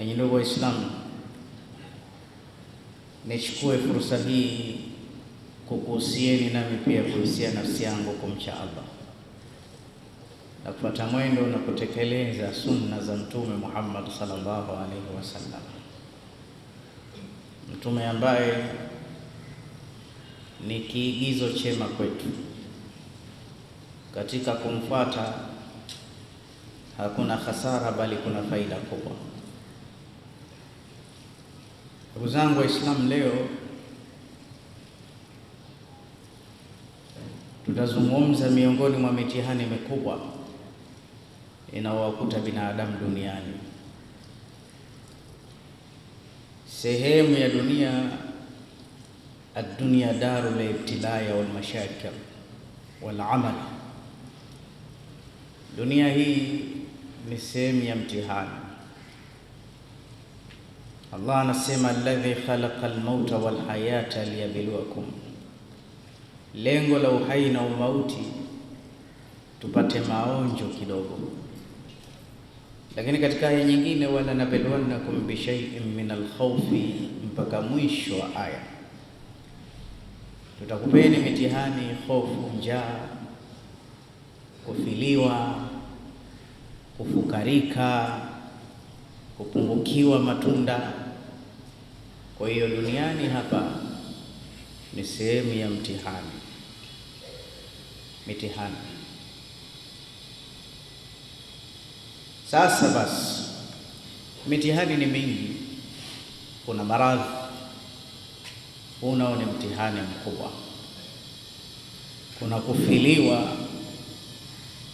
Enyi ndugu Waislamu, nichukue fursa hii kukuhusieni nami pia kuhusia nafsi yangu kumcha Allah na kufuata mwendo na kutekeleza sunna za Mtume Muhammad sallallahu alaihi wasallam, mtume ambaye ni kiigizo chema kwetu katika kumfuata. Hakuna hasara, bali kuna faida kubwa. Ndugu zangu Waislamu, leo tutazungumza miongoni mwa mitihani mikubwa inayowakuta binadamu duniani. Sehemu ya dunia, ad-dunya darul ibtilaya wal mashakil wal amal, dunia hii ni sehemu ya mtihani. Allah anasema alladhi khalaqa almauta wal hayata liyabluwakum, lengo la uhai na umauti tupate maonjo kidogo. Lakini katika aya nyingine, wala nabluwannakum bishaiin min alkhawfi, mpaka mwisho wa aya, tutakupeni mitihani, hofu, njaa, kufiliwa, kufukarika, kupungukiwa matunda. Kwa hiyo duniani hapa ni sehemu ya mtihani, mitihani. Sasa basi, mitihani ni mingi. Kuna maradhi, huu nao ni mtihani mkubwa. Kuna kufiliwa,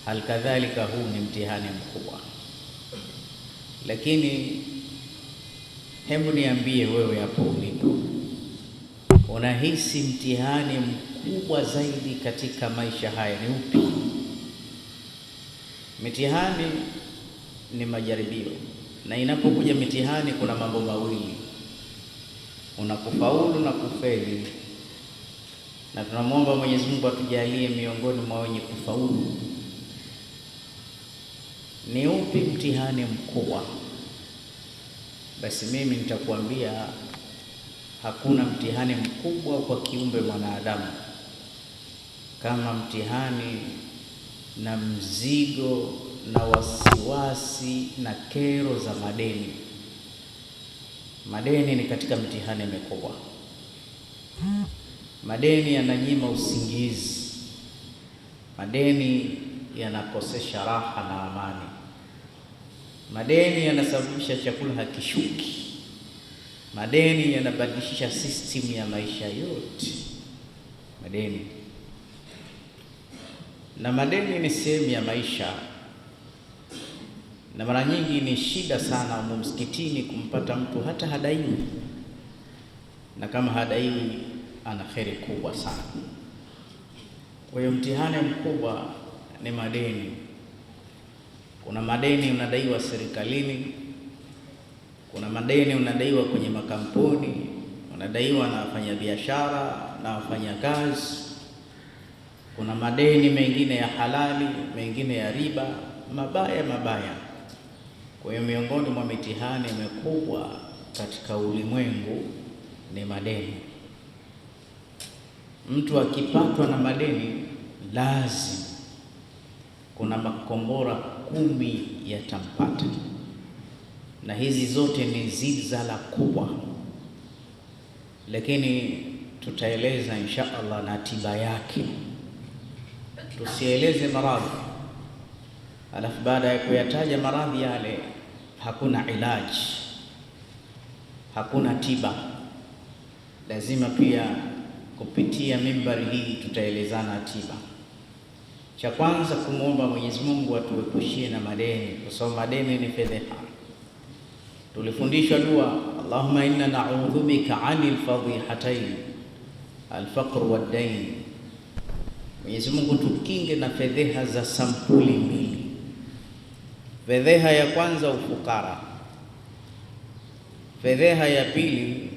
halikadhalika, huu ni mtihani mkubwa. Lakini hebu niambie wewe hapo ulipo, unahisi mtihani mkubwa zaidi katika maisha haya ni upi? Mitihani ni majaribio, na inapokuja mitihani kuna mambo mawili, una kufaulu na kufeli, na tunamwomba Mwenyezi Mungu atujalie miongoni mwa wenye kufaulu. Ni upi mtihani mkubwa? Basi mimi nitakuambia hakuna mtihani mkubwa kwa kiumbe mwanadamu kama mtihani na mzigo na wasiwasi na kero za madeni. Madeni ni katika mtihani mikubwa. Madeni yananyima usingizi, madeni yanakosesha raha na amani, madeni yanasababisha chakula hakishuki, madeni yanabadilisha system ya maisha yote. Madeni na madeni ni sehemu ya maisha, na mara nyingi ni shida sana humu msikitini kumpata mtu hata hadaiwi, na kama hadaiwi ana kheri kubwa sana. Kwa hiyo mtihani mkubwa ni madeni. Kuna madeni unadaiwa serikalini, kuna madeni unadaiwa kwenye makampuni, unadaiwa na wafanyabiashara na wafanyakazi. Kuna madeni mengine ya halali, mengine ya riba, mabaya mabaya. Kwa hiyo miongoni mwa mitihani mikubwa katika ulimwengu ni madeni. Mtu akipatwa na madeni, lazima kuna makombora 10 yatampata, na hizi zote ni zilzala kubwa, lakini tutaeleza insha Allah na tiba yake. Tusieleze maradhi alafu baada ya kuyataja maradhi yale hakuna ilaji, hakuna tiba. Lazima pia kupitia mimbari hii tutaelezana tiba. Cha kwanza kumwomba Mwenyezi Mungu atuepushie na madeni, kwa sababu madeni ni fedheha. Tulifundishwa dua, Allahumma inna na'udhu bika anil fadhihatayn alfaqr wad-dain. Mwenyezi Mungu tukinge na fedheha za sampuli mbili. Fedheha ya kwanza ufukara, fedheha ya pili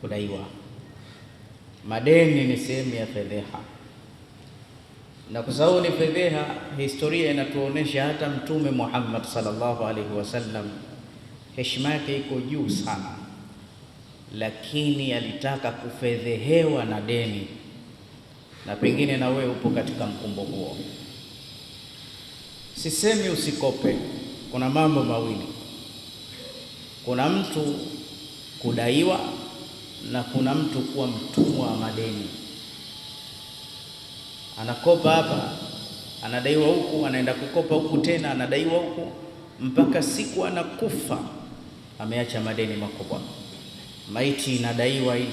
kudaiwa. Madeni ni sehemu ya fedheha, na kwa sababu ni fedheha, historia inatuonesha hata Mtume Muhammad sallallahu alaihi wasallam heshima yake iko juu sana, lakini alitaka kufedhehewa na deni, na pengine na wewe upo katika mkumbo huo. Sisemi usikope. Kuna mambo mawili, kuna mtu kudaiwa na kuna mtu kuwa mtumwa wa madeni. Anakopa hapa, anadaiwa huku, anaenda kukopa huku tena, anadaiwa huku, mpaka siku anakufa ameacha madeni makubwa. Maiti inadaiwa hii,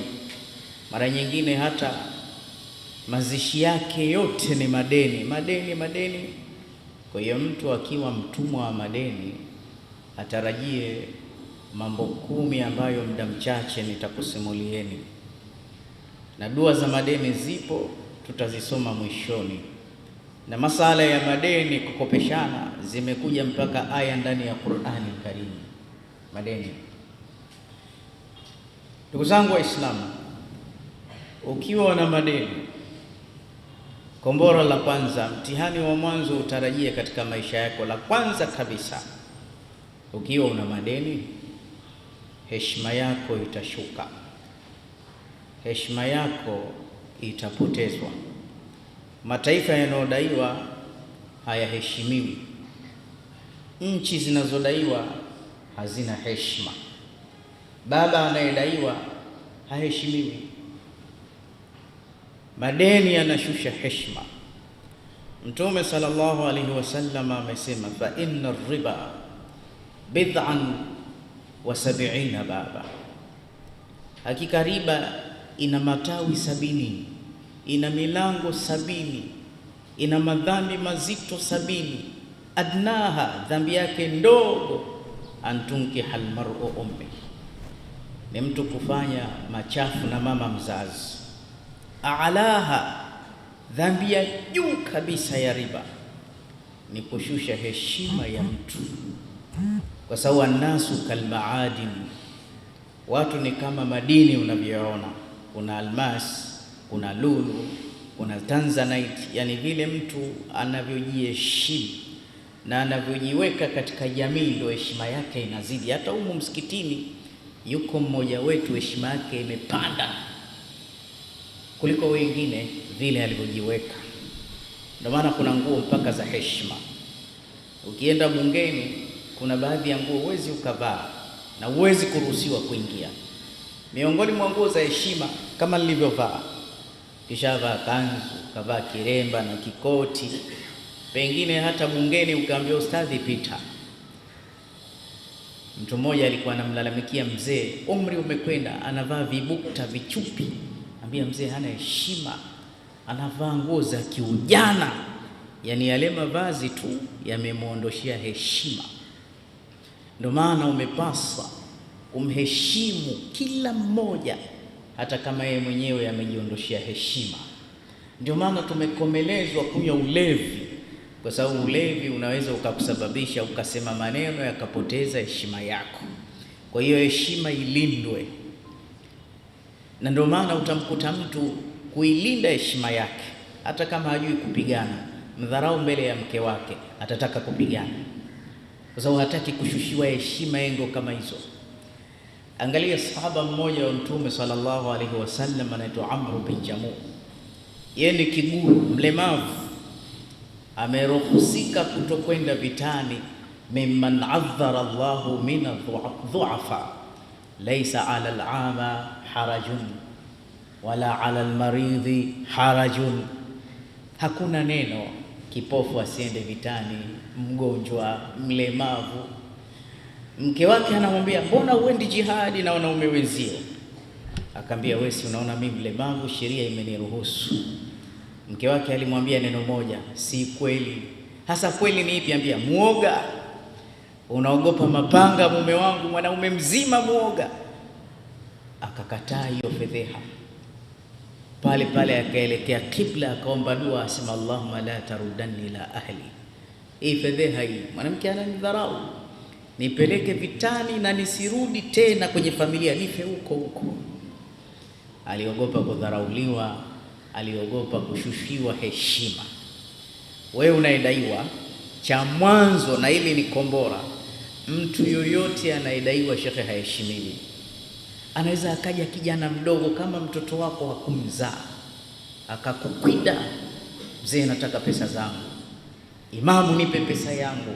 mara nyingine hata mazishi yake yote ni madeni, madeni, madeni. Kwa hiyo mtu akiwa mtumwa wa madeni atarajie mambo 10 ambayo muda mchache nitakusimulieni, na dua za madeni zipo, tutazisoma mwishoni. Na masala ya madeni kukopeshana zimekuja mpaka aya ndani ya Qur'ani Karimu, madeni. Ndugu zangu Waislamu, ukiwa na madeni, kombora la kwanza, mtihani wa mwanzo utarajie katika maisha yako, la kwanza kabisa, ukiwa una madeni, heshima yako itashuka, heshima yako itapotezwa. Mataifa yanayodaiwa hayaheshimiwi, nchi zinazodaiwa hazina heshima, baba anayedaiwa haheshimiwi. Madeni yanashusha heshima. Mtume sallallahu alaihi wasallam amesema, fa inna riba bid'an wa 70 baba, hakika riba ina matawi 70, ina milango 70, ina madhambi mazito 70. Adnaha, dhambi yake ndogo, antunkiha almar'u ummi, ni mtu kufanya machafu na mama mzazi. Aalaha, dhambi ya juu kabisa ya riba ni kushusha heshima ya mtu, kwa sababu annasu kalmaadin, watu ni kama madini unavyoona, kuna almas, kuna lulu, kuna tanzanite. Yani vile mtu anavyojiheshimu na anavyojiweka katika jamii ndio heshima yake inazidi. Hata humu msikitini yuko mmoja wetu heshima yake imepanda kuliko wengine vile alivyojiweka. Ndio maana kuna nguo mpaka za heshima. Ukienda bungeni kuna baadhi ya nguo huwezi ukavaa na huwezi kuruhusiwa kuingia. Miongoni mwa nguo za heshima kama nilivyovaa, kisha vaa kanzu, kavaa kiremba na kikoti, pengine hata bungeni ukaambia ustadhi pita. Mtu mmoja alikuwa anamlalamikia mzee, umri umekwenda, anavaa vibukta vichupi. Ambia mzee hana heshima, anavaa nguo za kiujana. Yani yale mavazi tu yamemuondoshia heshima. Ndio maana umepaswa kumheshimu kila mmoja, hata kama yeye mwenyewe amejiondoshia heshima. Ndio maana tumekomelezwa kunywa ulevi, kwa sababu ulevi unaweza ukakusababisha ukasema maneno yakapoteza heshima yako. Kwa hiyo heshima ilindwe, na ndio maana utamkuta mtu kuilinda heshima yake, hata kama hajui kupigana, mdharau mbele ya mke wake, atataka kupigana, kwa sababu hataki kushushiwa heshima engo kama hizo. Angalia sahaba mmoja wa Mtume sallallahu alaihi wasallam anaitwa Amr bin Jamu. Yeye ni kiguru, mlemavu, ameruhusika kutokwenda vitani. Mimman adhara Allahu min adh-dhu'afa laysa 'ala al-'ama harajun wala 'ala al-maridhi harajun, hakuna neno kipofu asiende vitani, mgonjwa, mlemavu. Mke wake anamwambia mbona uendi jihadi na wanaume wenzio? Akamwambia wewe si unaona mimi mlemavu, sheria imeniruhusu. Mke wake alimwambia neno moja, si kweli. Hasa kweli ni ipi? Ambia muoga, unaogopa mapanga mume wangu, mwanaume mzima muoga. Akakataa hiyo fedheha. Pale pale akaelekea kibla, akaomba dua, asema Allahumma la tarudanni ila ahli. Hii fedheha hii, mwanamke ananidharau, nipeleke vitani na nisirudi tena kwenye familia, nife huko huko. Aliogopa kudharauliwa, aliogopa kushushiwa heshima. Wewe unaedaiwa, cha mwanzo, na hili ni kombora, Mtu yoyote anayedaiwa, shekhe, haheshimiwi. Anaweza akaja kijana mdogo kama mtoto wako wa kumzaa akakukwida, mzee, nataka pesa zangu, imamu, nipe pesa yangu.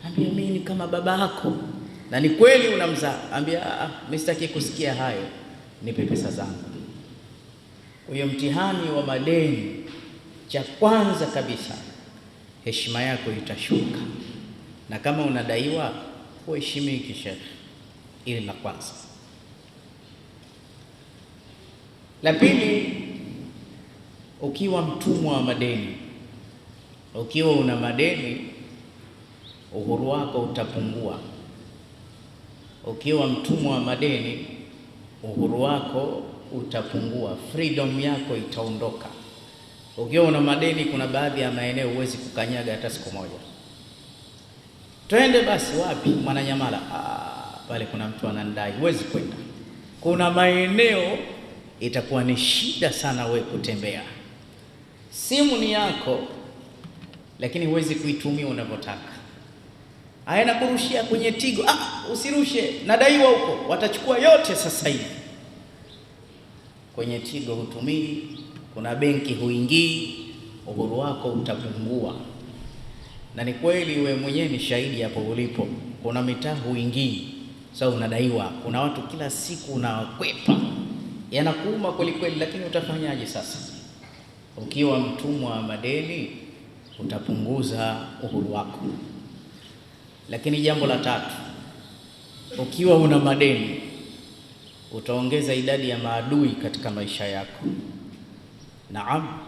Ambia mimi ni kama baba yako, na ni kweli unamzaa. Ambia ah, mimi sitaki kusikia hayo, nipe pesa zangu. Kwa hiyo mtihani wa madeni, cha kwanza kabisa, heshima yako itashuka, na kama unadaiwa huheshimiki, shekhe. Ili la kwanza. La pili, ukiwa mtumwa wa madeni, ukiwa una madeni, uhuru wako utapungua. Ukiwa mtumwa wa madeni, uhuru wako utapungua, freedom yako itaondoka. Ukiwa una madeni, kuna baadhi ya maeneo huwezi kukanyaga hata siku moja. Twende basi wapi? Mwananyamala. Ah, pale kuna mtu anandai, huwezi kwenda. Kuna maeneo itakuwa ni shida sana we kutembea. Simu ni yako, lakini huwezi kuitumia unavyotaka. Aya, kurushia kwenye Tigo. Ah, usirushe, nadaiwa huko, watachukua yote sasa hivi. Kwenye Tigo hutumii, kuna benki huingii, uhuru wako utapungua. Na ni kweli, we mwenyewe ni shahidi hapo ulipo. Kuna mitaa huingii, sasa unadaiwa. Kuna watu kila siku unawakwepa, yanakuuma kweli kweli, lakini utafanyaje sasa? Ukiwa mtumwa wa madeni utapunguza uhuru wako. Lakini jambo la tatu, ukiwa una madeni utaongeza idadi ya maadui katika maisha yako. Naam,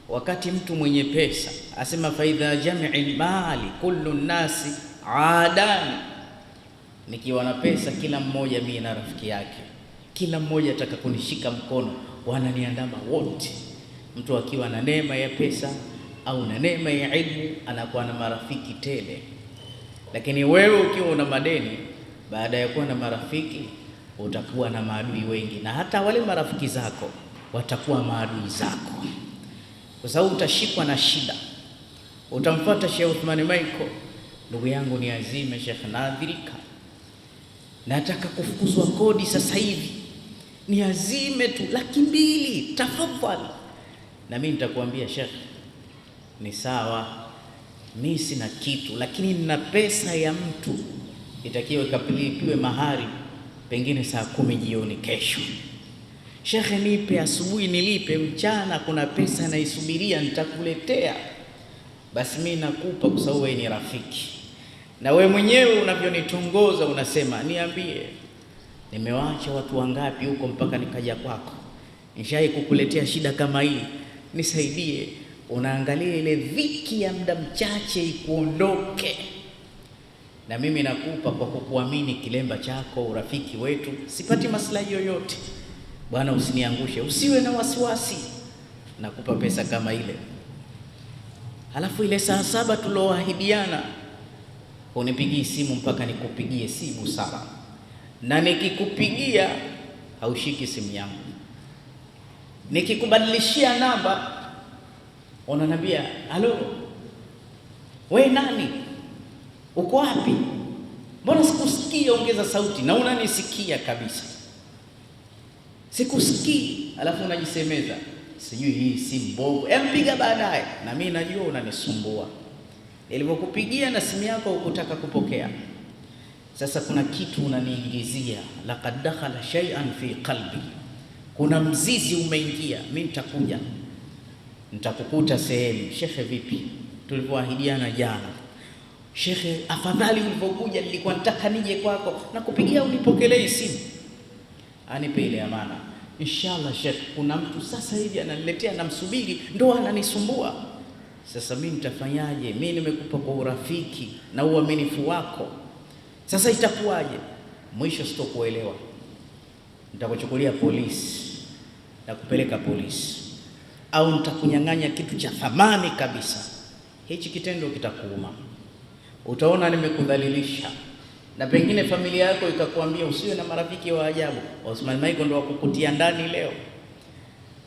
wakati mtu mwenye pesa asema faidha jamii mali kullu nnasi adani, nikiwa na pesa kila mmoja mimi na rafiki yake, kila mmoja ataka kunishika mkono, wananiandama wote. Mtu akiwa na neema ya pesa au na neema ya ilmu anakuwa na marafiki tele. Lakini wewe ukiwa una madeni, baada ya kuwa na marafiki utakuwa na maadui wengi, na hata wale marafiki zako watakuwa maadui zako, kwa sababu utashikwa na shida. Utamfuata Sheikh Uthmani Michael, ndugu yangu ni azime Sheikh, naadhirika, nataka kufukuzwa kodi sasa hivi, ni azime tu 200,000 tafadhali. Na mimi nitakwambia Sheikh, ni sawa, mi sina kitu, lakini nina pesa ya mtu itakiwa ikapilipiwe mahari pengine saa 10 jioni kesho. Shekhe, nipe asubuhi nilipe, mchana kuna pesa naisubiria, nitakuletea. Basi mi nakupa kwa sababu wewe ni rafiki, na we mwenyewe unavyonitongoza unasema niambie, nimewaacha watu wangapi huko mpaka nikaja kwako? Nishai kukuletea shida kama hii, nisaidie. Unaangalia ile dhiki ya muda mchache ikuondoke, na mimi nakupa kwa kukuamini, kilemba chako, urafiki wetu, sipati maslahi yoyote. Bwana, usiniangushe, usiwe na wasiwasi, nakupa pesa kama ile. Halafu ile saa 7 tuloahidiana, unipigii simu mpaka nikupigie simu busara, na nikikupigia haushiki simu yangu, nikikubadilishia namba unaniambia halo, we nani, uko wapi? Mbona sikusikia? Ongeza sauti. Na unanisikia kabisa, sikusikii. Alafu unajisemeza sijui hii si mbovu, empiga baadaye. Na mimi najua unanisumbua, nilivyokupigia na simu yako hukutaka kupokea. Sasa kuna kitu unaniingizia, laqad dakhala shay'an fi qalbi, kuna mzizi umeingia. Mimi nitakuja nitakukuta sehemu, shekhe, vipi tulivyoahidiana jana? Shekhe, afadhali ulivyokuja, nilikuwa nataka nije kwako na kupigia unipokelee simu. Anipe ile amana. Inshallah shekhe, kuna mtu sasa hivi ananiletea, namsubiri, ndo ananisumbua. Sasa mimi nitafanyaje? Mimi nimekupa kwa urafiki na uaminifu wako, sasa itakuwaje? Mwisho sitokuelewa, nitakuchukulia polisi na kupeleka polisi, au nitakunyang'anya kitu cha thamani kabisa. Hichi kitendo kitakuuma, utaona nimekudhalilisha, na pengine familia yako ikakwambia usiwe na marafiki wa ajabu, Osman Michael ndo wakukutia ndani leo.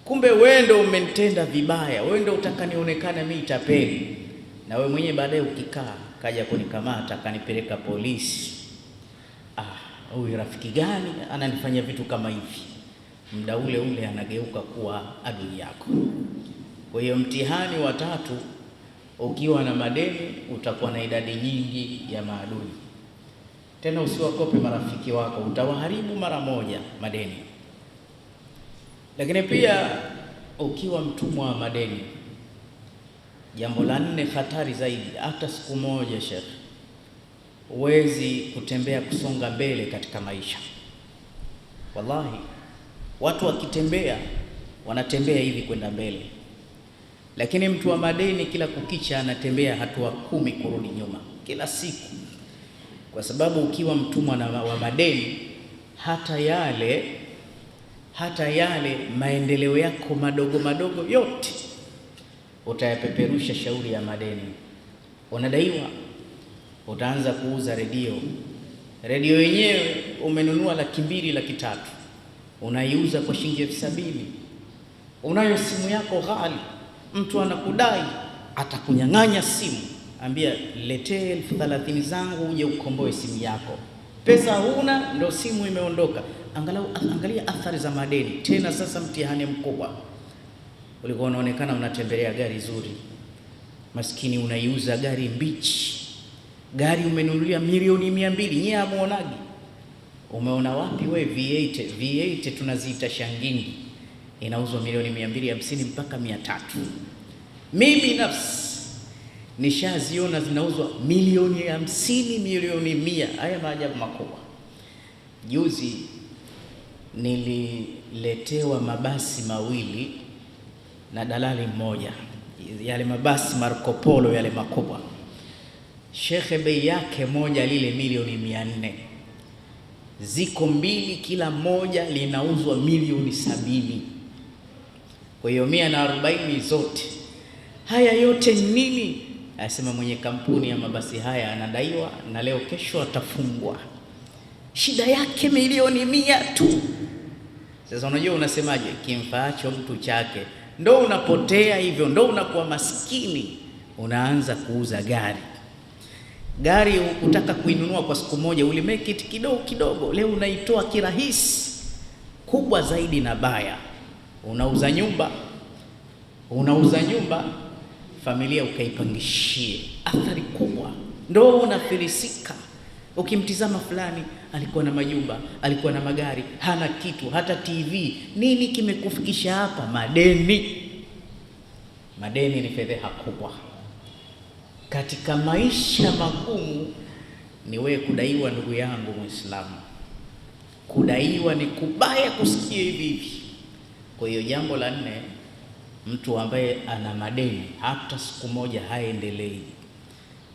Kumbe wewe ndo umenitenda vibaya, wewe ndo utaka nionekane mimi tapeli. Na wewe mwenyewe baadaye ukikaa Kaja kunikamata akanipeleka polisi. Huyu rafiki gani ananifanyia vitu kama hivi? Muda ule ule anageuka kuwa adui yako. Kwa hiyo mtihani wa tatu, ukiwa na madeni utakuwa na idadi nyingi ya maadui. Tena usiwakope marafiki wako, utawaharibu mara moja madeni. Lakini pia ukiwa mtumwa wa madeni, jambo la nne hatari zaidi, hata siku moja Sheikh huwezi kutembea kusonga mbele katika maisha. Wallahi, watu wakitembea wanatembea hivi kwenda mbele, lakini mtu wa madeni kila kukicha anatembea hatua 10 kurudi nyuma kila siku, kwa sababu ukiwa mtumwa wa madeni, hata yale maendeleo yako madogo madogo yote utayapeperusha shauri ya madeni. Unadaiwa, utaanza kuuza redio. Redio yenyewe umenunua 200,000 300,000, unaiuza kwa shilingi 70,000. Unayo simu yako ghali, mtu anakudai, atakunyang'anya simu, ambia letee 30,000 zangu uje ukomboe simu yako. Pesa huna, ndo simu imeondoka. Angalau angalia athari za madeni. Tena sasa mtihani mkubwa, ulikuwa unaonekana unatembelea gari zuri, maskini unaiuza gari mbichi. Gari umenunulia milioni 200, nyie hamuonagi? Umeona wapi we V8? V8 tunaziita shangingi, inauzwa milioni 250 mpaka 300. Mimi nafsi nishaziona zinauzwa milioni 50, milioni 100. Haya maajabu makubwa. Juzi nililetewa mabasi mawili na dalali mmoja, yale mabasi Marco Polo yale makubwa. Shekhe, bei yake moja lile milioni 400. Ziko mbili, kila moja linauzwa milioni 70. Kwa hiyo 140 zote. Haya yote nini? Anasema mwenye kampuni ya mabasi haya anadaiwa na leo kesho atafungwa. Shida yake milioni 100 tu. Sasa unajua unasemaje? Kimfaacho mtu chake. Ndo unapotea hivyo, ndo unakuwa maskini. Unaanza kuuza gari. Gari hukutaka kuinunua kwa siku moja, uli make it kidogo kidogo, leo unaitoa kirahisi. Kubwa zaidi na baya, unauza nyumba, unauza nyumba familia ukaipangishie. Athari kubwa, ndo unafilisika. Ukimtizama fulani alikuwa na majumba, alikuwa na magari, hana kitu, hata TV. Nini kimekufikisha hapa? Madeni. Madeni ni fedheha kubwa katika maisha magumu. Ni wewe kudaiwa, ndugu yangu Muislamu, kudaiwa ni kubaya kusikia hivi hivi. Kwa hiyo jambo la nne, mtu ambaye ana madeni hata siku moja haendelei.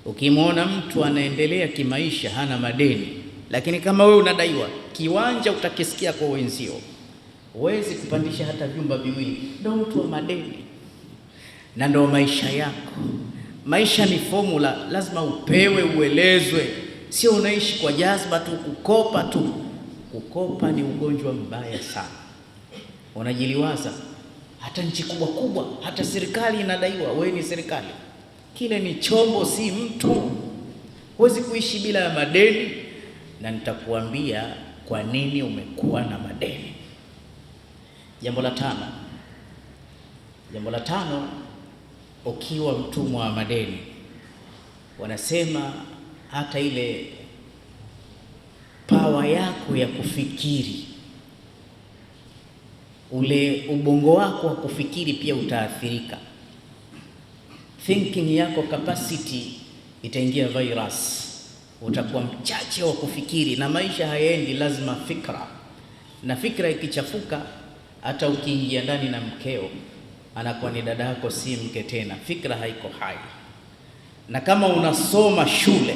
Ukimwona mtu anaendelea kimaisha hana madeni, lakini kama wewe unadaiwa, kiwanja utakisikia kwa wenzio, huwezi kupandisha hata vyumba viwili. Ndio mtu wa madeni, na ndio maisha yako. Maisha ni formula, lazima upewe, uelezwe, sio unaishi kwa jazba tu, kukopa tu. Kukopa ni ugonjwa mbaya sana. Unajiliwaza, hata nchi kubwa kubwa, hata serikali inadaiwa. Wewe ni serikali, kile ni chombo, si mtu. Huwezi kuishi bila ya madeni, na nitakuambia kwa nini umekuwa na madeni. Jambo la tano, jambo la tano, ukiwa mtumwa wa madeni, wanasema hata ile pawa yako ya kufikiri, ule ubongo wako wa kufikiri pia utaathirika. Thinking yako capacity itaingia virus, utakuwa mchache wa kufikiri, na maisha hayaendi, lazima fikra. Na fikra ikichafuka, hata ukiingia ndani na mkeo anakuwa ni dada yako, si mke tena, fikra haiko hai. Na kama unasoma shule,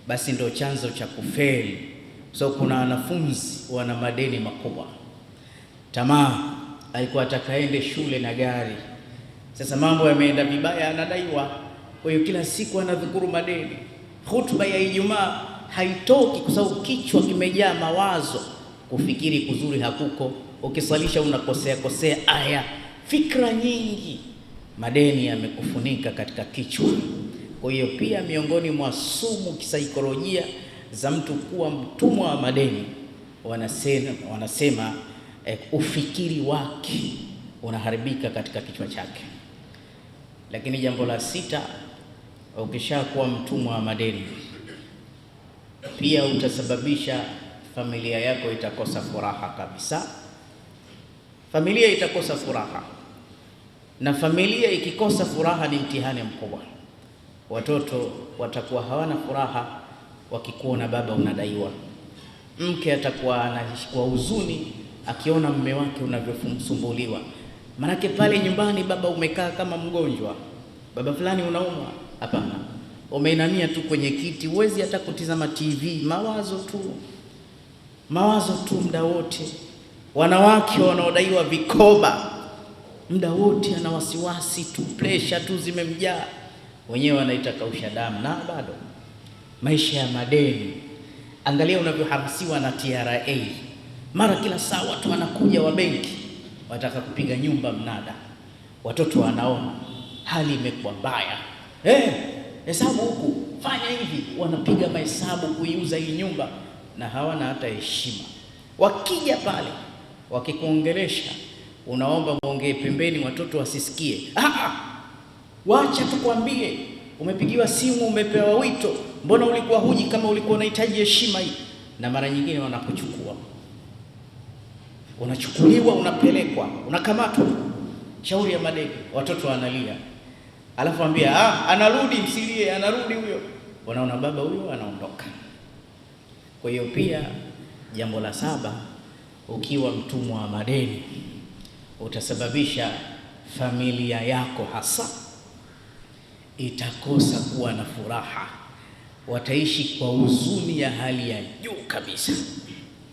basi ndio chanzo cha kufeli. So kuna wanafunzi wana madeni makubwa. Tamaa, alikuwa atakaende shule na gari, sasa mambo yameenda vibaya, anadaiwa. Kwa hiyo kila siku anadhukuru madeni. Hutuba ya Ijumaa haitoki kwa sababu kichwa kimejaa mawazo, kufikiri kuzuri hakuko. Ukisalisha unakosea kosea aya, fikra nyingi, madeni yamekufunika katika kichwa. Kwa hiyo pia miongoni mwa sumu kisaikolojia za mtu kuwa mtumwa wa madeni, wanasema ufikiri wake unaharibika katika kichwa chake. Lakini jambo la sita, ukishakuwa mtumwa wa madeni pia utasababisha familia yako itakosa furaha kabisa. Familia itakosa furaha, na familia ikikosa furaha ni mtihani mkubwa. Watoto watakuwa hawana furaha wakikuona baba unadaiwa. Mke atakuwa anashikwa huzuni akiona mume wake unavyosumbuliwa. Manake pale nyumbani baba umekaa kama mgonjwa, baba fulani unaumwa. Hapana, umeinamia tu kwenye kiti, huwezi hata kutizama TV, mawazo tu, mawazo tu muda wote. Wanawake wanaodaiwa vikoba muda wote ana wasiwasi tu, pressure tu zimemjaa, wenyewe wanaita kausha damu, na bado maisha ya madeni. Angalia unavyohamsiwa na TRA, mara kila saa watu wanakuja wa benki wataka kupiga nyumba mnada, watoto wanaona hali imekuwa mbaya, hesabu huku, fanya hivi, wanapiga mahesabu kuiuza hii nyumba, na hawana hata heshima. Wakija pale wakikuongelesha, unaomba muongee pembeni, watoto wasisikie. Wacha tukwambie, umepigiwa simu, umepewa wito, mbona ulikuwa huji kama ulikuwa unahitaji heshima hii? Na mara nyingine wanakuchukua, unachukuliwa, unapelekwa, unakamatwa, shauri ya madeni, watoto wanalia, alafu ambia anarudi, msilie, anarudi huyo. Wanaona baba huyo anaondoka. Kwa hiyo pia jambo la saba, ukiwa mtumwa wa madeni utasababisha familia yako hasa itakosa kuwa na furaha, wataishi kwa huzuni ya hali ya juu kabisa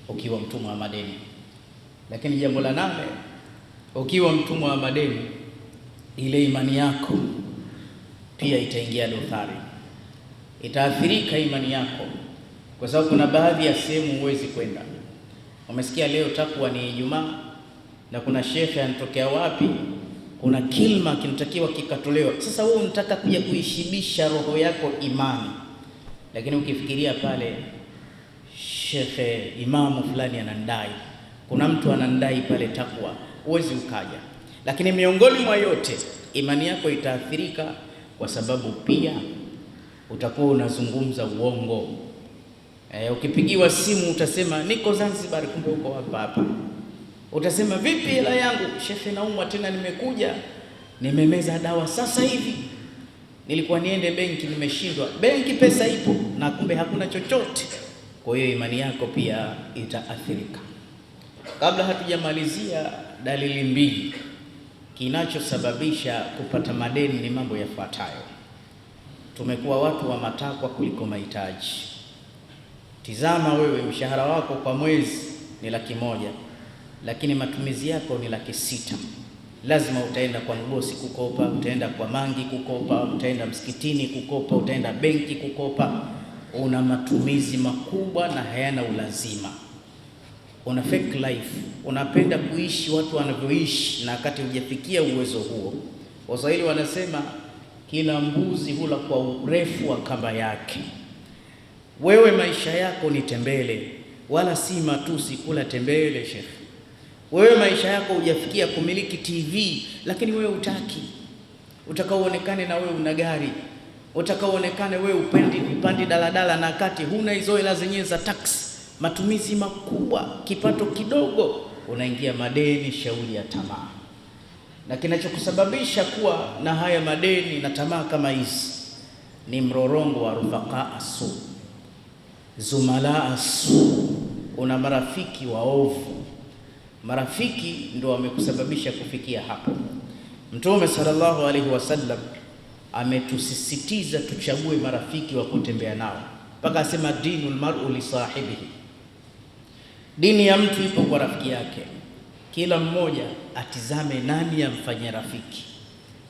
ukiwa mtumwa wa madeni. Lakini jambo la nane, ukiwa mtumwa wa madeni, ile imani yako pia itaingia dosari, itaathirika imani yako, kwa sababu kuna baadhi ya sehemu huwezi kwenda. Umesikia leo takwa ni Ijumaa na kuna shekhe anatokea wapi, kuna kilma kinatakiwa kikatolewa. Sasa wewe unataka kuja kuishibisha roho yako imani, lakini ukifikiria pale shekhe imamu fulani anandai, kuna mtu anandai pale takwa, huwezi ukaja. Lakini miongoni mwa yote imani yako itaathirika, kwa sababu pia utakuwa unazungumza uongo. Ukipigiwa simu utasema niko Zanzibar, kumbe uko hapa hapa. Utasema vipi hela yangu, shekhe naumwa tena, nimekuja nimemeza dawa sasa hivi, nilikuwa niende benki nimeshindwa, benki pesa ipo na kumbe hakuna chochote. Kwa hiyo imani yako pia itaathirika. Kabla hatujamalizia dalili mbili, kinachosababisha kupata madeni ni mambo yafuatayo. Tumekuwa watu wa matakwa kuliko mahitaji. Tizama wewe, mshahara wako kwa mwezi ni 100,000, lakini matumizi yako ni 600,000. Lazima utaenda kwa mgosi kukopa, utaenda kwa mangi kukopa, utaenda msikitini kukopa, utaenda benki kukopa. Una matumizi makubwa na hayana ulazima. Una fake life, unapenda kuishi watu wanavyoishi na wakati hujafikia uwezo huo. Waswahili wanasema kila mbuzi hula kwa urefu wa kamba yake. Wewe maisha yako ni tembele, wala si matusi kula tembele shekhe. Wewe maisha yako hujafikia kumiliki TV, lakini wewe utaki. Utakaoonekane na wewe una gari, utakaoonekane wewe upandi daladala na kati huna hizo hela zenyewe za taksi. Matumizi makubwa, kipato kidogo, unaingia madeni, shauri ya tamaa. Na kinachokusababisha kuwa na haya madeni na tamaa kama hizi ni mrorongo wa rufaqaa asu, zumalaa asu. Una marafiki waovu, marafiki ndio wamekusababisha kufikia hapo. Mtume sallallahu alaihi wasallam ametusisitiza tuchague marafiki wa kutembea nao, mpaka asema dinul mar'u li sahibihi, dini ya mtu ipo kwa rafiki yake. Kila mmoja atizame nani amfanye rafiki.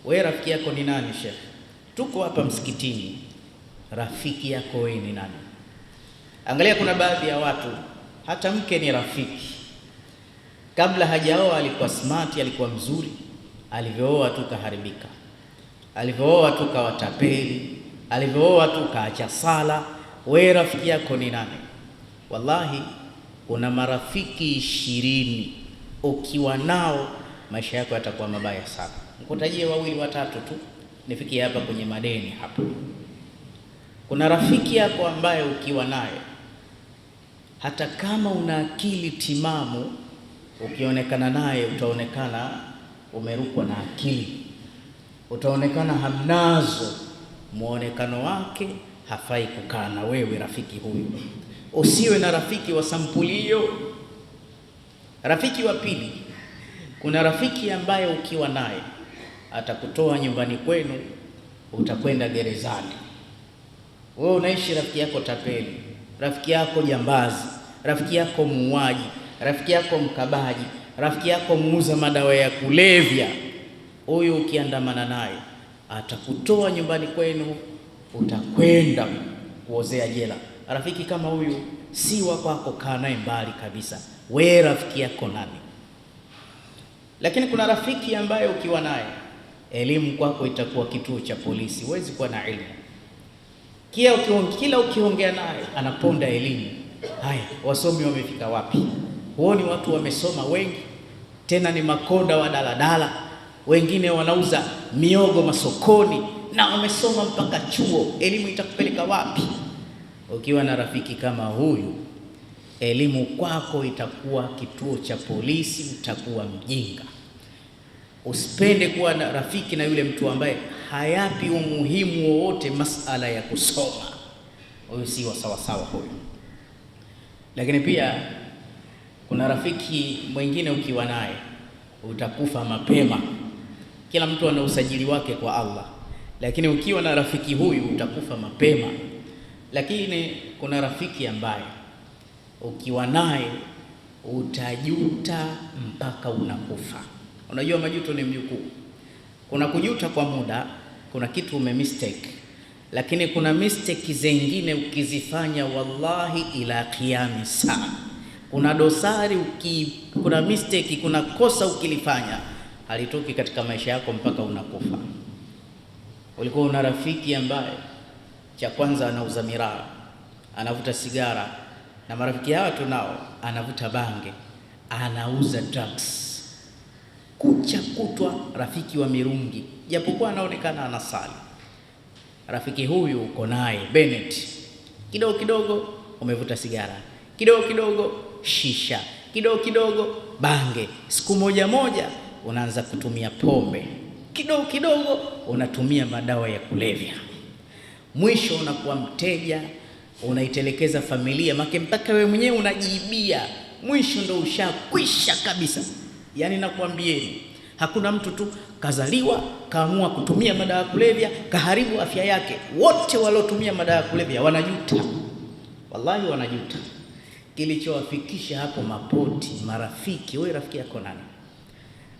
Wewe rafiki yako ni nani shekhe? Tuko hapa msikitini, rafiki yako wewe ni nani? Angalia, kuna baadhi ya watu hata mke ni rafiki. Kabla hajaoa alikuwa smart, alikuwa mzuri, alivyooa tu kaharibika, alivyooa tu kawatapeli, Alivyooa tu kaacha sala. We rafiki yako ni nani? Wallahi, una marafiki 20 ukiwa nao maisha yako yatakuwa mabaya sana. Nikutajie wawili watatu tu, nifikie hapa kwenye madeni hapa. Kuna rafiki yako ambaye ukiwa naye hata kama una akili timamu, ukionekana naye utaonekana umerukwa na akili, utaonekana hamnazo. Muonekano wake hafai kukaa na wewe rafiki huyu. Usiwe na rafiki wa sampuli hiyo. Rafiki wa pili, kuna rafiki ambaye ukiwa naye atakutoa nyumbani kwenu, utakwenda gerezani. Wewe unaishi rafiki yako tapeli, rafiki yako jambazi, rafiki yako muuaji, rafiki yako mkabaji, rafiki yako muuza madawa ya kulevya. Huyu ukiandamana naye atakutoa nyumbani kwenu, utakwenda kuozea jela. Rafiki kama huyu si wa kwako, kaa naye mbali kabisa. We rafiki yako nani? Lakini kuna rafiki ambaye ukiwa naye elimu kwako itakuwa kituo cha polisi, huwezi kuwa na elimu. Kila ukiongea naye anaponda elimu. Haya, wasomi wamefika wapi? Huoni watu wamesoma wengi, tena ni makonda wa daladala, wengine wanauza miogo masokoni na wamesoma mpaka chuo. Elimu itakupeleka wapi? Ukiwa na rafiki kama huyu, elimu kwako itakuwa kituo cha polisi, utakuwa mjinga. Usipende kuwa na rafiki na yule mtu ambaye hayapi umuhimu wowote masala ya kusoma. Huyu si wa sawa sawa huyu. Lakini pia kuna rafiki mwingine ukiwa naye utakufa mapema. Kila mtu ana usajili wake kwa Allah, lakini ukiwa na rafiki huyu utakufa mapema. Lakini kuna rafiki ambaye ukiwa naye utajuta mpaka unakufa. Unajua majuto ni mjukuu. Kuna kujuta kwa muda, kuna kitu ume mistake, lakini kuna mistake zingine ukizifanya wallahi ila qiyami saa. Kuna dosari kuna mistake, kuna kosa ukilifanya halitoki katika maisha yako mpaka unakufa. Ulikuwa una rafiki ambaye cha kwanza anauza miraa, anavuta sigara, na marafiki hawa tunao, anavuta bange, anauza drugs kucha kutwa, rafiki wa mirungi, japokuwa anaonekana anasali. Rafiki huyu uko naye Bennett, kidogo kidogo umevuta sigara, kidogo kidogo shisha, kidogo kidogo bange, siku moja moja unaanza kutumia pombe, kidogo kidogo unatumia madawa ya kulevya, mwisho unakuwa mteja, unaitelekeza familia make mpaka wewe mwenyewe unajiibia, mwisho ndo ushakwisha kabisa. Yani nakwambieni, hakuna mtu tu kazaliwa kaamua kutumia madawa ya kulevya kaharibu afya yake. Wote waliotumia madawa ya kulevya wanajuta, wallahi wanajuta. Kilichowafikisha hapo mapoti, marafiki. Wewe rafiki yako nani?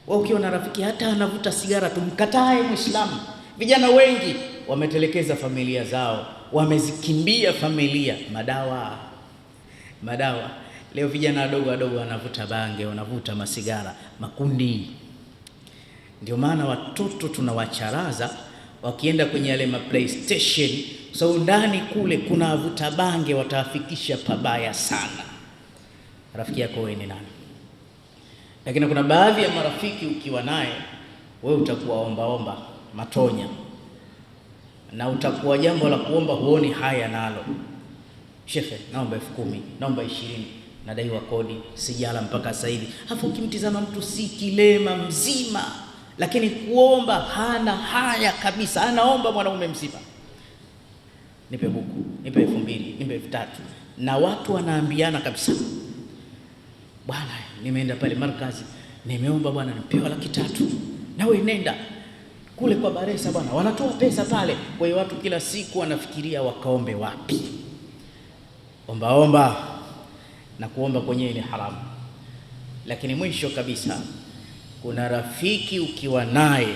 Wewe ukiwa na rafiki hata anavuta sigara tumkatae Muislamu. Vijana wengi wametelekeza familia zao, wamezikimbia familia, madawa madawa. Leo vijana wadogo wadogo wanavuta bange, wanavuta masigara, makundi. Ndio maana watoto tunawacharaza wakienda kwenye yale ma PlayStation, so ndani kule kuna wavuta bange, watawafikisha pabaya sana. Rafiki yako wewe ni nani? Lakini kuna baadhi ya marafiki ukiwa naye wewe utakuwa omba omba matonya, na utakuwa jambo la kuomba huoni haya nalo. Shekhe, naomba 10,000, naomba 20, nadaiwa kodi, sijala mpaka sasa hivi. Hapo ukimtizama mtu si kilema mzima, lakini kuomba hana haya kabisa, anaomba mwanaume mzima, nipe buku, nipe 2,000, nipe 3,000. Na watu wanaambiana kabisa, bwana, nimeenda pale markazi nimeomba bwana, nipewa 300,000, na wewe nenda kule kwa Baresa bwana, wanatoa pesa pale. Kwa hiyo watu kila siku wanafikiria wakaombe wapi. Omba omba, na kuomba kwenyewe ni haramu. Lakini mwisho kabisa, kuna rafiki ukiwa naye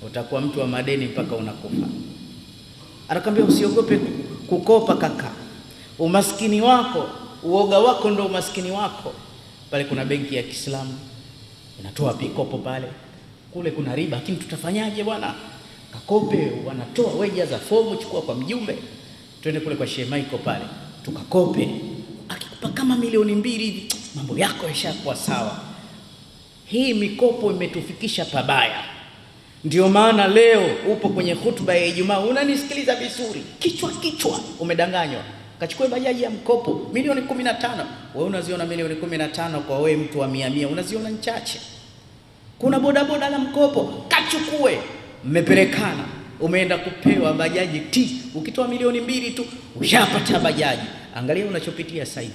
utakuwa mtu wa madeni mpaka unakufa. Anakuambia usiogope kukopa kaka, umaskini wako, uoga wako ndo umaskini wako. Pale kuna benki ya Kiislamu inatoa mikopo pale, kule kuna riba, lakini tutafanyaje bwana? Kakope, wanatoa, wewe jaza fomu, chukua kwa mjumbe, twende kule kwa Sheikh Michael pale tukakope. Akikupa kama 2 milioni hivi, mambo yako yashakuwa sawa. Hii mikopo imetufikisha pabaya. Ndio maana leo upo kwenye hutuba ya Ijumaa unanisikiliza vizuri, kichwa kichwa umedanganywa. Kachukue bajaji ya mkopo milioni 15. Wewe unaziona milioni 15 kwa wewe mtu wa 100 unaziona nchache. Kuna bodaboda la mkopo, kachukue. Mmepelekana, umeenda kupewa bajaji T, ukitoa 2 milioni tu ushapata bajaji. Angalia unachopitia sasa hivi,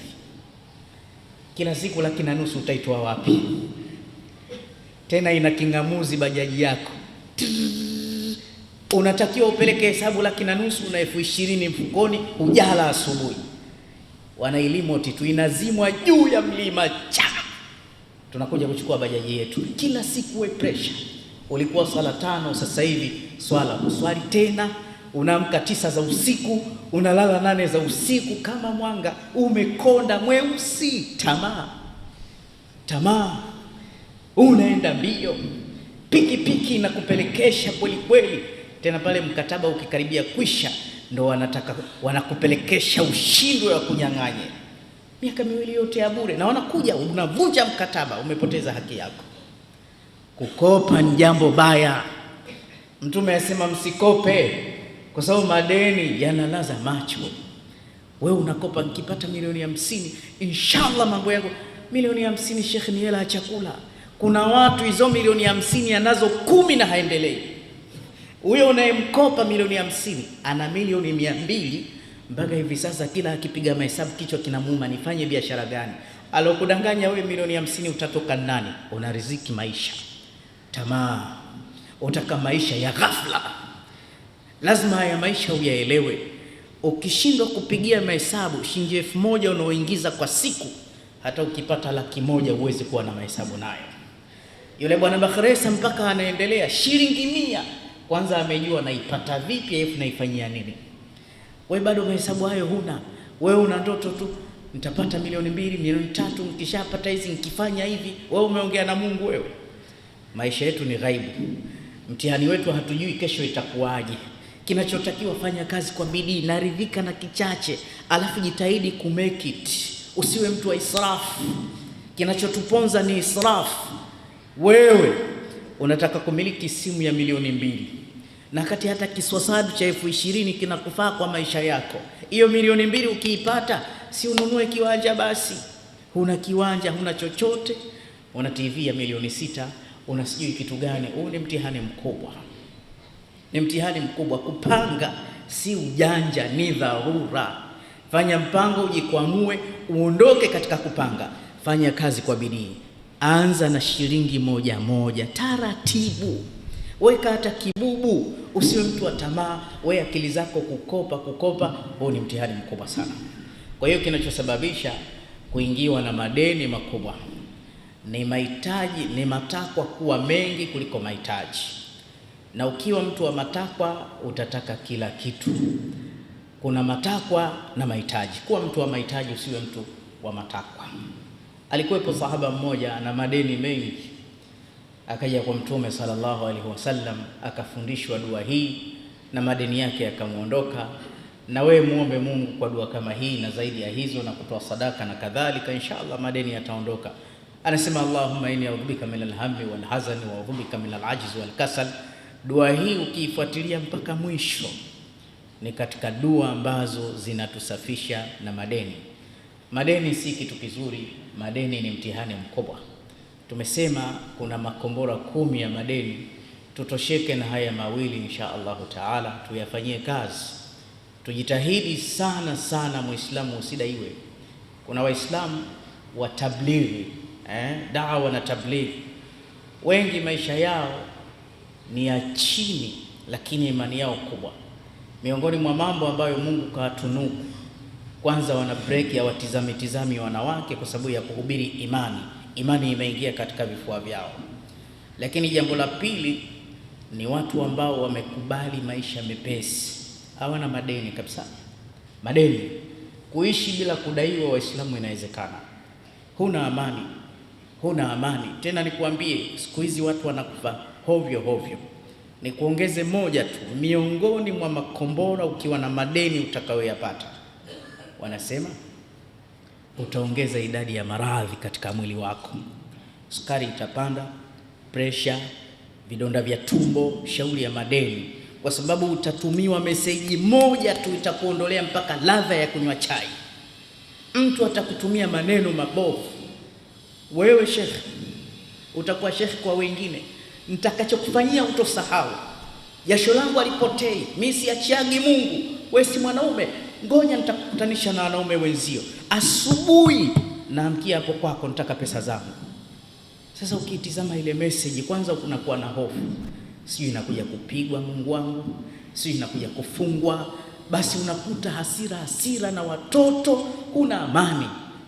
kila siku 1.5 laki utaitoa wapi? Tena ina kingamuzi bajaji yako, unatakiwa upeleke hesabu 1.5 laki na 20,000 mfukoni, ujala asubuhi. Wanailimoti tu inazimwa juu ya mlima cha, tunakuja kuchukua bajaji yetu kila siku. We pressure, ulikuwa swala 5, sasa hivi swala kuswali tena, unaamka 9 za usiku, unalala 8 za usiku, kama mwanga umekonda mweusi. Tamaa, tamaa, unaenda mbio, pikipiki inakupelekesha kweli kweli. Tena pale mkataba ukikaribia kwisha, ndo wanataka wanakupelekesha ushindwe wa kunyang'anye miaka 2 yote ya bure, na wanakuja unavunja mkataba, umepoteza haki yako. Kukopa ni jambo baya. Mtume asema msikope, kwa sababu madeni yanalaza macho. Wewe unakopa, nikipata milioni 50 inshallah mambo yangu. Milioni 50 shekhe, ni hela ya chakula. Kuna watu hizo milioni 50 anazo 10 na haendelei. Huyo unayemkopa milioni 50 ana milioni 200 mpaka hivi sasa, kila akipiga mahesabu kichwa kinamuuma, nifanye biashara gani? Alokudanganya wewe milioni 50 utatoka nani? Una riziki maisha. Tamaa, utaka maisha ya ghafla. Lazima haya maisha uyaelewe. Ukishindwa kupigia mahesabu shilingi 1000 unaoingiza kwa siku, hata ukipata 100,000 huwezi kuwa na mahesabu nayo. Yule bwana Bakhresa mpaka anaendelea shilingi 100, kwanza amejua naipata vipi, alafu naifanyia nini. Wewe bado mahesabu hayo huna. Wewe una ndoto tu, nitapata milioni 2, milioni 3, nikishapata hizi nikifanya hivi. Wewe umeongea na Mungu wewe? Maisha yetu ni ghaibu, mtihani wetu hatujui kesho itakuwaje. Kinachotakiwa fanya kazi kwa bidii, naridhika na kichache, alafu jitahidi ku make it. Usiwe mtu wa israfu. Kinachotuponza ni israfu. Wewe unataka kumiliki simu ya milioni 2 na kati hata kiswasadu cha 20,000 kinakufaa kwa maisha yako. Hiyo milioni 2 ukiipata, si ununue kiwanja basi? Huna kiwanja, huna chochote, una TV ya milioni 6, una sijui kitu gani. Huu ni mtihani mkubwa, ni mtihani mkubwa. Kupanga si ujanja, ni dharura. Fanya mpango, ujikwamue, uondoke katika kupanga. Fanya kazi kwa bidii, anza na shilingi moja moja, taratibu. Weka hata kibubu, usiwe mtu wa tamaa. We akili zako kukopa kukopa, huu ni mtihani mkubwa sana. Kwa hiyo kinachosababisha kuingiwa na madeni makubwa ni mahitaji, ni matakwa kuwa mengi kuliko mahitaji. Na ukiwa mtu wa matakwa utataka kila kitu. Kuna matakwa na mahitaji. Kuwa mtu wa mahitaji, usiwe mtu wa matakwa. Alikuwepo sahaba mmoja ana madeni mengi, akaja kwa Mtume sallallahu alaihi wasallam, akafundishwa dua hii na madeni yake yakamwondoka. Na wewe muombe Mungu kwa dua kama hii na zaidi ya hizo, na kutoa sadaka na kadhalika, inshallah madeni yataondoka. Anasema, Allahumma inni a'udhu bika min alhammi wal hazani wa a'udhu bika min alajzi wal kasal. Dua hii ukiifuatilia mpaka mwisho ni katika dua ambazo zinatusafisha na madeni. Madeni si kitu kizuri, madeni ni mtihani mkubwa. Tumesema kuna makombora 10 ya madeni, tutosheke na haya mawili insha Allahu taala, tuyafanyie kazi, tujitahidi sana sana. Muislamu usidaiwe. Kuna Waislamu wa tablighi, dawa na tablighi, wengi maisha yao ni ya chini, lakini imani yao kubwa. Miongoni mwa mambo ambayo Mungu kawatunuku, kwanza wana break ya watizami tizami wanawake kwa sababu ya kuhubiri imani. Imani imeingia katika vifua vyao. Lakini jambo la pili ni watu ambao wamekubali maisha mepesi, hawana madeni kabisa. Madeni, kuishi bila kudaiwa, Waislamu inawezekana. Huna amani, huna amani tena. Nikuambie, siku hizi watu wanakufa hovyo hovyo. Ni kuongeze moja tu, miongoni mwa makombora ukiwa na madeni utakayoyapata, wanasema utaongeza idadi ya maradhi katika mwili wako. Sukari itapanda, presha, vidonda vya tumbo, shauri ya madeni, kwa sababu utatumiwa meseji moja tu itakuondolea mpaka ladha ya kunywa chai. Mtu atakutumia maneno mabovu. Wewe shekhe, utakuwa shekhe kwa wengine, nitakachokufanyia utosahau. Jasho langu alipotei, mimi siachiagi Mungu. Wewe si mwanaume, ngoja nitakukutanisha na wanaume wenzio. Asubuhi naamkia hapo kwako, nitaka pesa zangu. Sasa ukitizama ile message, kwanza unakuwa na hofu, sijui inakuja kupigwa Mungu wangu, sijui inakuja kufungwa. Basi unakuta hasira hasira na watoto, huna amani.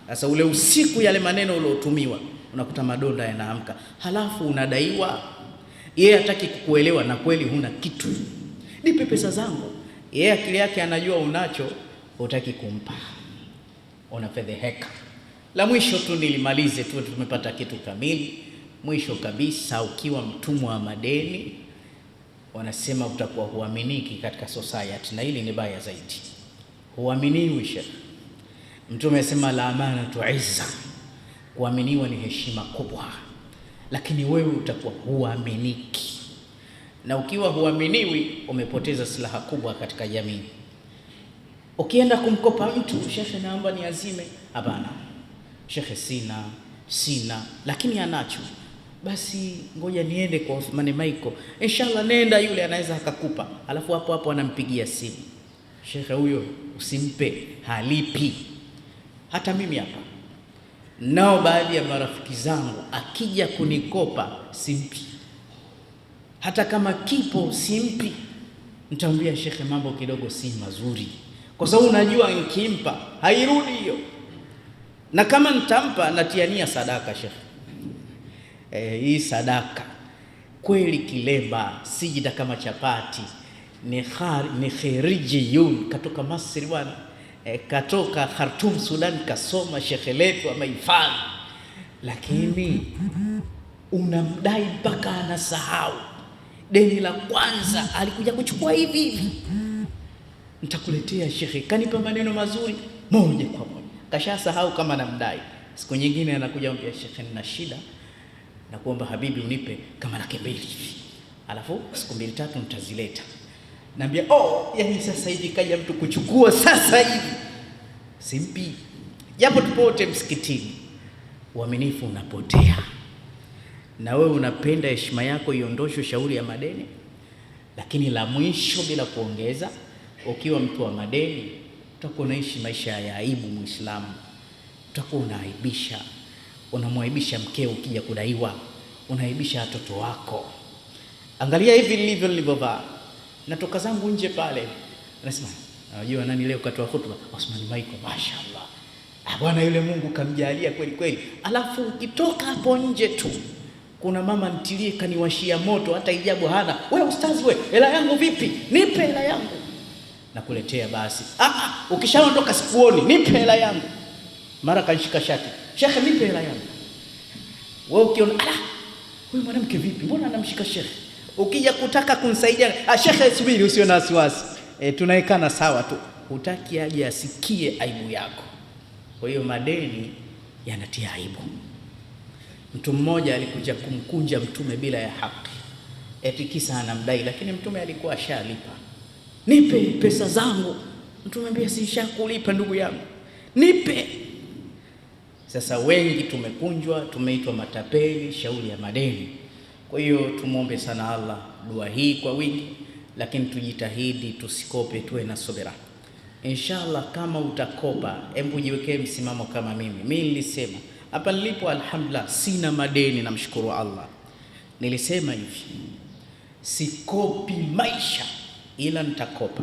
Sasa ule usiku yale maneno uliotumiwa, unakuta madonda yanaamka, halafu unadaiwa. Yeye hataki kukuelewa, na kweli huna kitu. Nipe pesa zangu. Yeye akili yake anajua unacho, hutaki kumpa, unafedheheka. La mwisho tu nilimalize tu, tumepata kitu kamili. Mwisho kabisa, ukiwa mtumwa wa madeni, wanasema utakuwa huaminiki katika society, na hili ni baya zaidi. Huaminiwi shekhe. Mtume asema la amanatu izza, kuaminiwa ni heshima kubwa, lakini wewe utakuwa huaminiki, na ukiwa huaminiwi umepoteza silaha kubwa katika jamii. Ukienda kumkopa mtu, shekhe, naomba niazime. Hapana shekhe, sina, lakini anacho. Basi ngoja niende kwa Othman Michael, inshallah nenda, yule anaweza akakupa. Alafu hapo hapo anampigia simu, shekhe, huyo usimpe, halipi. Hata mimi hapa nao baadhi ya marafiki zangu akija kunikopa simpi, hata kama kipo simpi. Nitamwambia shekhe, mambo kidogo si mazuri, kwa sababu unajua nikimpa hairudi hiyo, na kama nitampa natiania sadaka shekhe. Hii sadaka kweli, kilemba sijida kama chapati, ni kharijiyun, katoka Masri bwana, katoka Khartoum Sudan, kasoma shekhe letu amehifadhi, lakini unamdai mpaka anasahau. Deni la kwanza alikuja kuchukua hivi hivi, nitakuletea shekhe, kanipa maneno mazuri moja kwa moja, kashasahau kama namdai. Siku nyingine anakuja mwambia shekhe, nina shida na kuomba habibi unipe kama 200,000 hivi, alafu siku 2-3 nitazileta. Naambia oh, yani sasa hivi kaja mtu kuchukua sasa hivi, simpi. Japo tupote msikitini, uaminifu unapotea, na wewe unapenda heshima yako iondoshwe shauri ya madeni. Lakini la mwisho bila kuongeza, ukiwa mtu wa madeni utakuwa unaishi maisha ya aibu. Muislamu utakuwa unaaibisha, unamwaibisha mkeo ukija kudaiwa, unaaibisha watoto wako. Angalia hivi nilivyovaa, natoka zangu nje pale, anasema unajua nani leo katoa hutuba? Othman Michael, mashaallah, bwana yule Mungu kamjalia kweli kweli. Alafu ukitoka hapo nje tu kuna mama ntilie kaniwashia moto, hata hijabu hana. We ustazi, we hela yangu vipi? Nipe hela yangu. Nakuletea basi. Ukishaondoka sikuoni, nipe hela yangu. Mara kanishika shati, shekhe nipe hela yangu. Wewe ukiona ala, huyu mwanamke vipi, mbona anamshika shekhe? Ukija kutaka kunisaidia, shekhe subiri, usiwe na wasiwasi, tunaekana sawa tu. Hutaki aje asikie aibu yako. Kwa hiyo madeni yanatia aibu. Mtu mmoja alikuja kumkunja Mtume bila ya haki, eti kisa anamdai, lakini Mtume alikuwa ashalipa. Nipe pesa zangu. Mtume ambia sishakulipa ndugu yangu, nipe. Sasa wengi tumekunjwa, tumeitwa matapeli, shauri ya madeni. Kwa hiyo tumuombe sana Allah dua hii kwa wingi, lakini tujitahidi tusikope, tuwe na subira. Inshallah kama utakopa, hebu jiwekee msimamo kama mimi. Mimi nilisema hapa nilipo, alhamdulillah sina madeni, namshukuru Allah. Nilisema hivi, sikopi maisha, ila nitakopa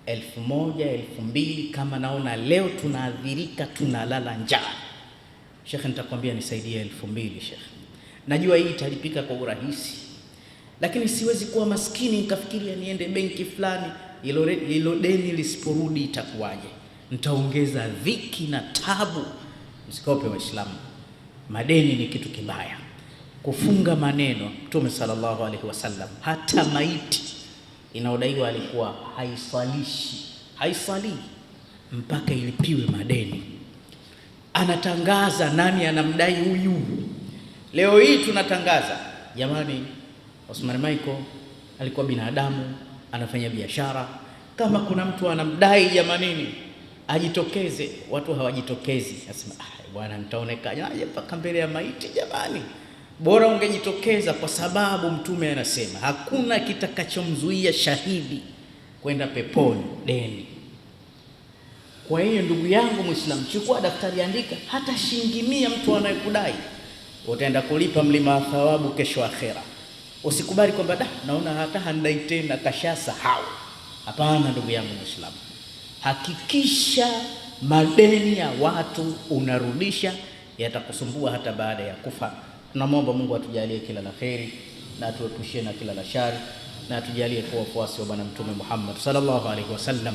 1,000, 2,000 kama naona leo tunaadhirika, tunalala njaa. Shekhe, nitakwambia nisaidie 2,000 shekhe. Najua hii italipika kwa urahisi, lakini siwezi kuwa maskini nikafikiria niende benki fulani, ilo deni lisiporudi itakuwaje? Nitaongeza dhiki na tabu. Msikope Waislamu, madeni ni kitu kibaya. Kufunga maneno, Mtume sallallahu alaihi wasallam, hata maiti inaodaiwa alikuwa haiswalishi, haisalii mpaka ilipiwe madeni. Anatangaza nani anamdai huyu. Leo hii tunatangaza, jamani, Osman Michael alikuwa binadamu, anafanya biashara. Kama kuna mtu anamdai, jamanini, ajitokeze. Watu hawajitokezi, nasema ah, bwana, nitaonekanaje mpaka mbele ya maiti? Jamani, bora ungejitokeza, kwa sababu Mtume anasema hakuna kitakachomzuia shahidi kwenda peponi deni. Kwa hiyo ndugu yangu Muislamu, chukua daftari, andika hata shilingi 100 mtu anayekudai, utaenda kulipa mlima wa thawabu kesho akhera. Usikubali kwamba da, naona hata handai tena, kashasahau. Hapana ndugu yangu Muislamu, hakikisha madeni ya watu unarudisha, yatakusumbua hata baada ya kufa. Tunamwomba Mungu atujalie kila la kheri na atuepushie na kila la shari na atujalie kuwa wafuasi wa Bwana Mtume Muhammad sallallahu alaihi wasallam.